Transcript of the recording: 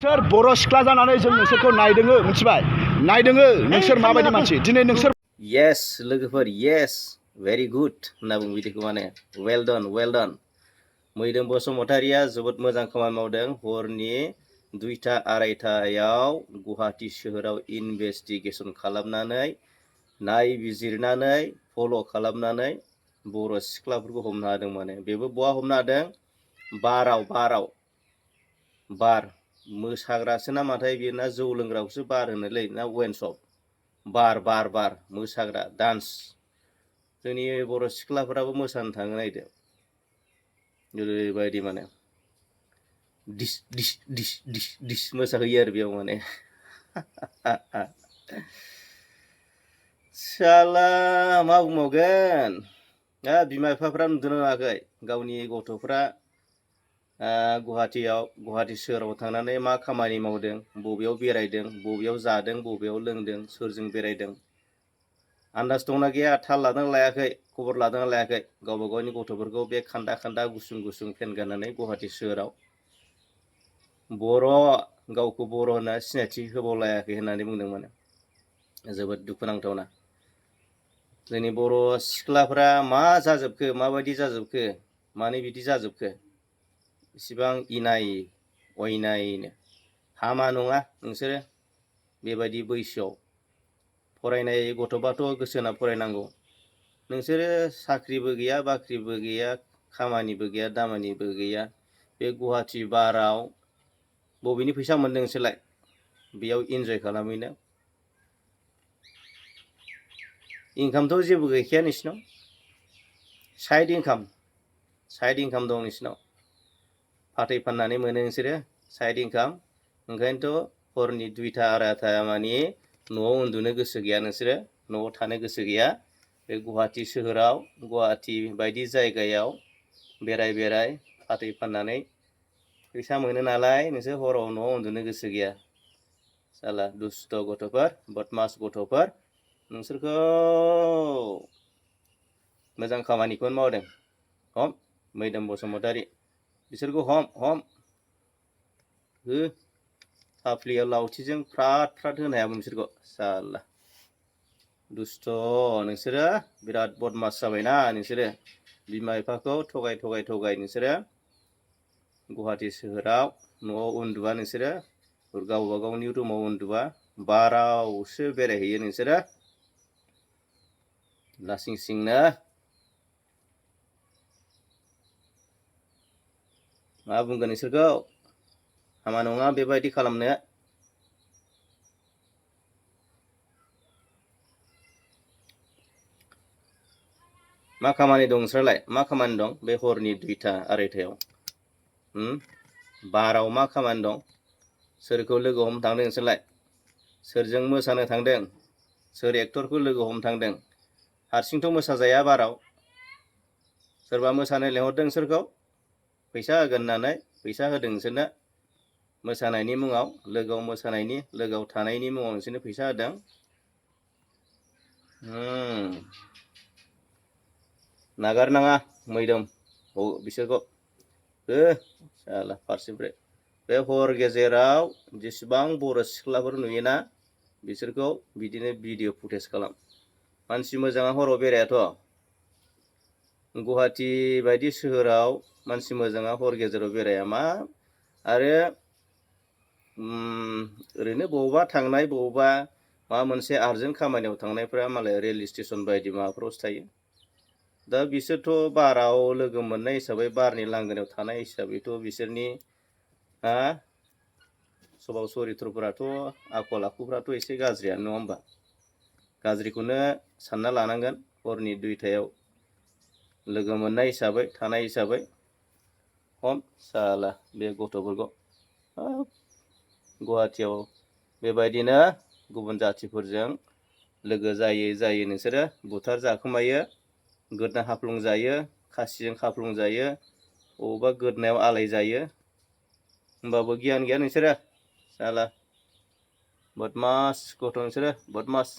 नोंसोर बर' सिख्ला जानानै जों नोंसोरखौ नायदोङो मिथिबाय नायदोङो नोंसोर माबायदि मानसि दिनै नोंसोर yes लोगोफोर yes very good होनना बुङो बिदिखौ माने well done मैदोम बसुमतारिया जोबोद मोजां खामानि मावदों हरनि 2टा 2:30आव गुवाहाटी सोहोराव इनभेस्टिगेशन खालामनानै नायबिजिरनानै फल' खालामनानै बर' सिख्लाफोरखौ हमनो हादों माने बेबो बहा हमनो हादों बार मोसाग्रासो ना माथाय बियो ना जौ लोंग्राखौसो बार होनोलै ना वाइन शप बार मोसाग्रा डान्स जोंनि बर' सिख्लाफोराबो मोसानो थाङो नायदो ओरैबायदि माने डिस मोसाहैयो आरो बेयाव माने साला मा बुंबावगोन बिमा बिफाफ्रा नुदोंना नुवाखै गावनि गथ'फ्रा गुवाहाटी सोहोराव थांनानै मा खामानि मावदों बबेयाव बेरायदों बबेयाव जादों बबेयाव लोंदों सोरजों बेरायदों आन्दाज दंना गैया थाल लादों लायाखै खबर लादों लायाखै गावबा गावनि गथ'फोरखौ बे खान्दा गुसुं फेन गाननानै गुवाहाटी सोहोराव बर' गावखौ बर' होनना सिनायथि होबावलायाखै होननानै बुंदोंमोन जोबोद दुखुनांथावना जोंनि बर' सिख्लाफ्रा मा जाजोबखो माबायदि जाजोबखो मानो बिदि जाजोबखो इसिबां इनाय अयनायनो हामा नङा नोंसोरो बेबायदि बैसोआव फरायनाय गथ'बाथ' गोसो होना फरायनांगौ नोंसोरो साख्रिबो गैया बाख्रिबो गैया खामानिबो गैया दामानिबो गैया बे गुवाहाटी बाराव बबेनि फैसा मोन्दों नोंसोरलाय बेयाव इन्जय खालामहैनो इनकामथ' जेबो गैखाया नोंसिनाव साइड इनकाम दं नोंसिनाव फाथै फाननानै मोनो नोंसोरो साइड इनकाम ओंखायनोथ' हरनि 2टा 2:30 मानि न'आव उन्दुनो गोसो गैया नोंसोरो न'आव थानो गोसो गैया बे गुवाहाटी सोहोराव गुवाहाटी बायदि जायगायाव बेराय फाथै फाननानै फैसा मोनो नालाय नोंसोर हराव न'आव उन्दुनो गोसो गैया साला दुस्त गथ'फोर बदमास गथ'फोर नोंसोरखौ मोजां खामानिखौनो मावदों हम मैदोम बसुमतारी बिसोरखौ हम हो थाफ्लियाव लावथिजों फ्राद होनो हायामोन बिसोरखौ साला दुस्त नोंसोरो बिराद बदमास जाबायना नोंसोरो बिमा बिफाखौ थगाय नोंसोरो गुवाहाटी सोहोराव न'आव उन्दुआ नोंसोरो गावबा गावनि रुमाव उन्दुआ बारावसो बेरायहैयो नोंसोरो लासिं सिंनो मा बुंगोन नोंसोरखौ हामा नङा बेबायदि खालामनो मा खामानि दं नोंसोरलाय मा खामानि दं बे हरनि 2टा 2:30आव बाराव मा खामानि दं सोरखौ लोगो हमनो थांदों नोंसोरलाय सोरजों मोसानो थांदों सोर एक्टरखौ लोगो हमनो थांदों हारसिंथ' मोसाजाया बाराव सोरबा मोसानो लेंहरदों नोंसोरखौ फैसा होगोन होननानै फैसा होदों नोंसोरनो मोसानायनि मुङाव लोगोआव थानायनि मुङाव नोंसोरनो फैसा होदों नागारनाङा मैदोम बिसोरखौ साला फारसेनिफ्राय बे हर गेजेराव जेसेबां बर' सिख्लाफोर नुयोना बिसोरखौ बिदिनो भिडिअ फुटेज खालाम मानसि मोजाङा हराव बेरायाथ' गुवाहाटी बायदि सोहोराव मानसि मोजाङा हर गेजेराव बेराया मा आरो ओरैनो बबावबा थांनाय बबावबा माबा मोनसे आर्जेन्ट खामानियाव थांनायफ्रा मालाय रेल स्टेसन बायदि माबाफ्रावसो थायो दा बिसोरथ' बाराव लोगो मोननाय हिसाबै बारनि लांगोनायाव थानाय हिसाबैथ' बिसोरनि सभाव चरित्रफोराथ' आखल आखुफ्राथ' एसे गाज्रियानो नङा होमबा गाज्रिखौनो सानना लानांगोन हरनि 2टायाव लोगो मोननाय हिसाबै थानाय हिसाबै हम साला बे गथ'फोरखौ गुवाहाटीयाव बेबायदिनो गुबुन जाथिफोरजों लोगो जायै नोंसोरो बुथार जाखोमायो गोदना हाफ्लंजायो खासिजों खाफ्लंजायो बबावबा गोदनायाव आलाय जायो होमबाबो गियान गैया नोंसोरो साला बदमास गथ' नोंसोरो बदमास